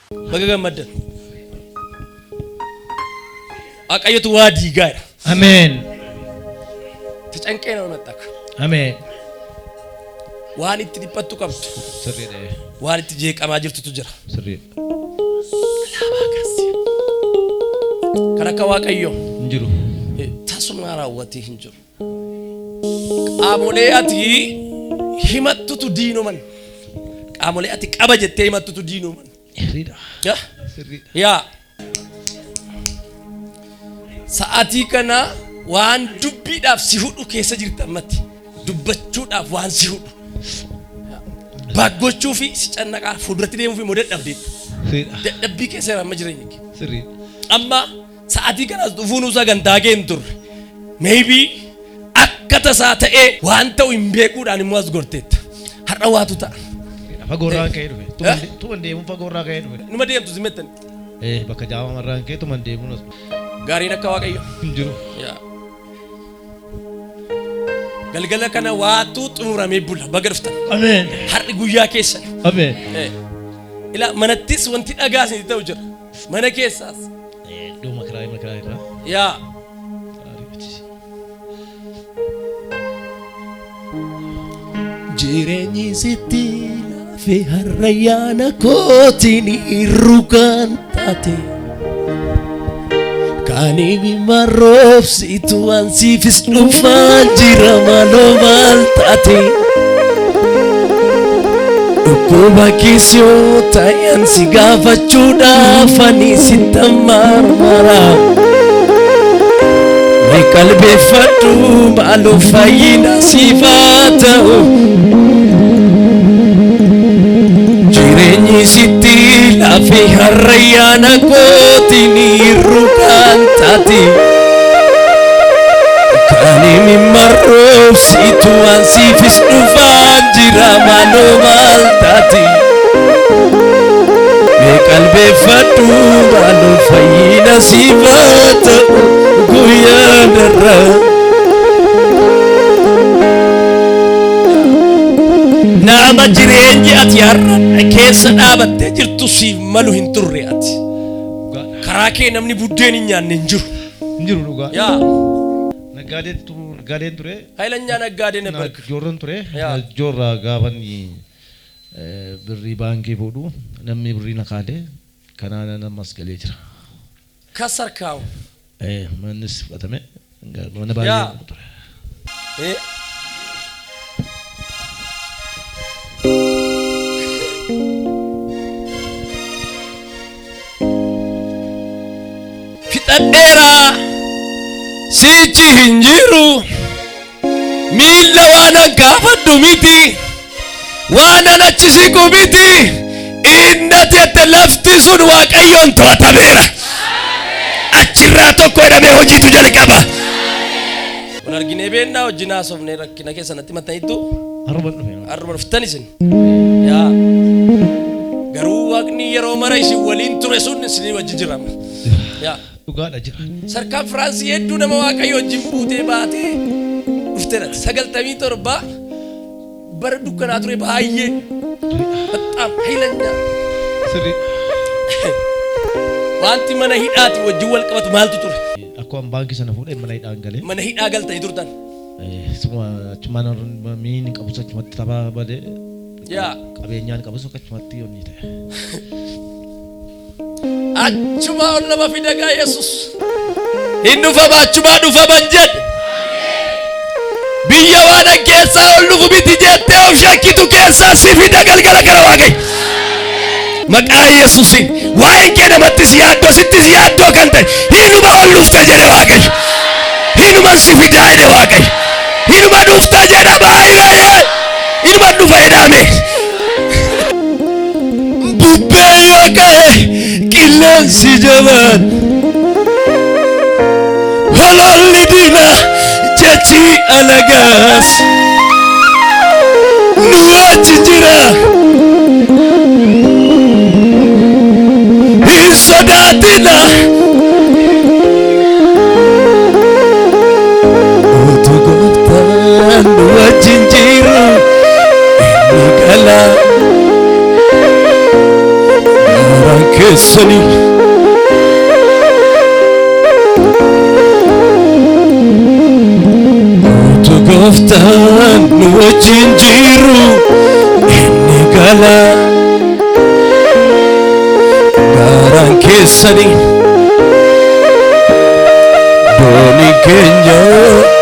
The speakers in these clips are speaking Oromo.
Baga gammaddan. Waaqayyotu waa diigaa jira. Ameen. Tacanqee nama maxxaka. Ameen. Waan itti dhiphattu qabdu. Sirriidha. Waan itti jeeqamaa jirtutu jira. Sirriidha. Kan akka Waaqayyoo Hin jiru. Tasuma raawwatee hin jiru. Qaamolee ati himattutu diinoman. Qaamolee ati qaba jettee himattutu diinoman. Sirriidha. Yaa. Sirriidha. Yaa. Sa'aatii kana waan dubbiidhaaf si hudhu keessa jirta ammatti. Dubbachuudhaaf waan si hudhu. Baaggochuu fi si cannaqaa fuulduratti deemuu fi immoo dadhabdeetta. Sirriidha. Dadhabbii keessa jira amma jireenyi kee. Sirriidha. Amma sa'aatii kanas dhufuun sagantaa kee hin turre. Maybe akka tasaa ta'ee waan ta'u hin beekuudhaan immoo as gorteetta. Har'a waatu ta'a. Fagoorraan ka'ee dhufe. Tuman deemuun fagoorraa ka'ee dhufe. Numa deemtu simettan. Bakka jaamamarraan ka'ee tuman deemuun as Gaariin akka Waaqayyo. hin jiru. Yaa. Galgala kana waatu xumuramee bula. Baga dhuftan. Ameen. Har'i guyyaa keessan. Ameen. Ilaa manattis wanti dhagaa isin ta'u jira. Mana keessaas. Iddoo makiraa makiraa irraa. Yaa. Gaarii miti. Jireenyi sitti laafe har'a yaana kootiin rukaan taate. Kan imimmaan roobsitu waan siifis dhufaa jira maaloo maal taate. Dhukkuba keessa yoo ta'an si gaafachuudhaaf ani sitti marmara. Mee qalbeeffadhu maaloo fayyina siif haa ta'u. Jireenyi sitti laafe har'a yaana kootiin rukaan taate. Kan imimmaan roobsitu waan siifis dhufaa jira maaloo maal taate. Mee qalbeeffadhu maaloo fayyina siif haa ta'u guyyaa darraa. Nama jireenyi ati har'a keessa dhaabattee jirtu siif malu hin turre ati. Karaa kee namni buddeen hin nyaanne hin jiru. Hin jiru dhugaa. Yaa. Naggaadeen ture. Hayilanyaa naggaadee ነበርክ. Joorran ture. Yaa. Joorraa gaafan birrii baankii fuudhu namni birrii na kaade kanaan namas galee jira. Kasarkaawu. Mannis fudhatame mana baay'ee Yaa. qabu ture. Fixadheera sichi hin jiru miilla waan an gaafadhu miti waan an achi siqu miti innati jette lafti sun Waaqayyoon to'atameera. Achirraa tokko jedhamee hojiitu jalqaba. Wal arginee beennaa wajjin haasofnee rakkina keessa natti maxxanittu. Haruma dhufe. Haruma dhuftan isin. Yaa. Garuu Waaqni yeroo mara isin waliin ture sun isinii wajjin jira. Yaa. Dhugaadha jira. Sarkaan Firaansii hedduu nama Waaqayyo wajjin buutee baatee dhufteera. 97 bara dukkanaa ture baay'ee. Baxaam haylanyaa. Sirrii. Wanti mana hidhaati wajjin wal qabatu maaltu ture? Akkuma baankii sana fuudhee mana hidhaan galee. Mana hidhaa galtanii turtan. Suma achumaan miin qabus achumatti taphaa badee. Yaa. Qabeenyaan qabus achumatti yommuu ta'e. Achuma ol nama fidagaa Yesuus. Hin dhufama achumaa dhufaman jedhe. Biyya waan keessaa ol dhufu miti jettee of shakkitu keessaa si fida galgala kana Waaqayyo. Maqaa Yesuusiin waa'een kee namattis yaaddoo sittis yaaddoo kan ta'e hinuma ol dhufte jedhe Waaqayyo. Hinuma si fidaa jedhe Waaqayyo. Hinuma dhufte jedha baay'ee. Hinuma dhufa jedhame. Bubbee yoo ka'e qilleensi jabaan. Hololli diinaa jechi alagaas. Nu wajjin jira. Hin sodaatina. Utuu gooftaan nu wajjin jiru inni galaa. Gaaraan keessanii utuu gooftaan nu wajjin jiru inni gala gaaraan keessanii doonii keenya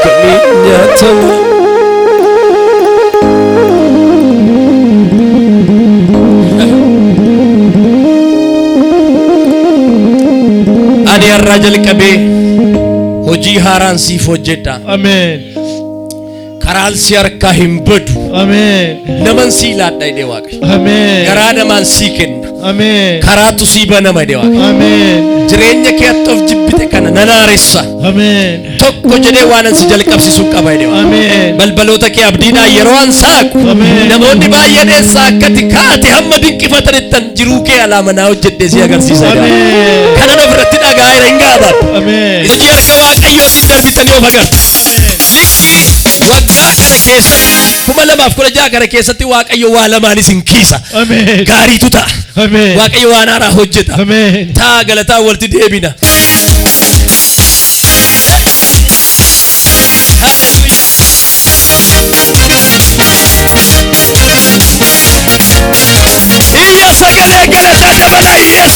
kamiin nyaatama. Ani har'aa jalqabee hojii haaraan siif hojjedha. Ameen. Karaan si harkaa hin badu. Ameen. Naman sii laadha jedhee Waaqayyo. Ameen. Garaa namaan sii kenna. Ameen. Karaatu sii banama jedhee Waaqayyo. Ameen. Jireenya kee atti of jibbite kana nan haaressa. Ameen. Tokko jedhee waan an si jalqabsiisu qaba jedhee Waaqayyo. Ameen. Balbaloota kee abdiidhaan yeroo an saaqu Ameen. namoonni baay'een eessaa akkati kaate hamma dinqifatanittan jiruu kee alaa manaa hojjedhee si agarsiisa jedhee Waaqayyo. Ameen. Kanan ofirratti dhaga'aa jira hin gaabaa. Ameen. Hojii harka Waaqayyootiin darbitanii of agartu. Likkii waggaa kana keessatti 2016 kana keessatti Waaqayyo waa lamaan isin kiisa. Ameen. Gaariitu ta'a. Ameen. Waaqayyo waan haaraa hojjeta. Ameen. Taa galataa walitti deebina. Iyya sagalee galataa dabalaa.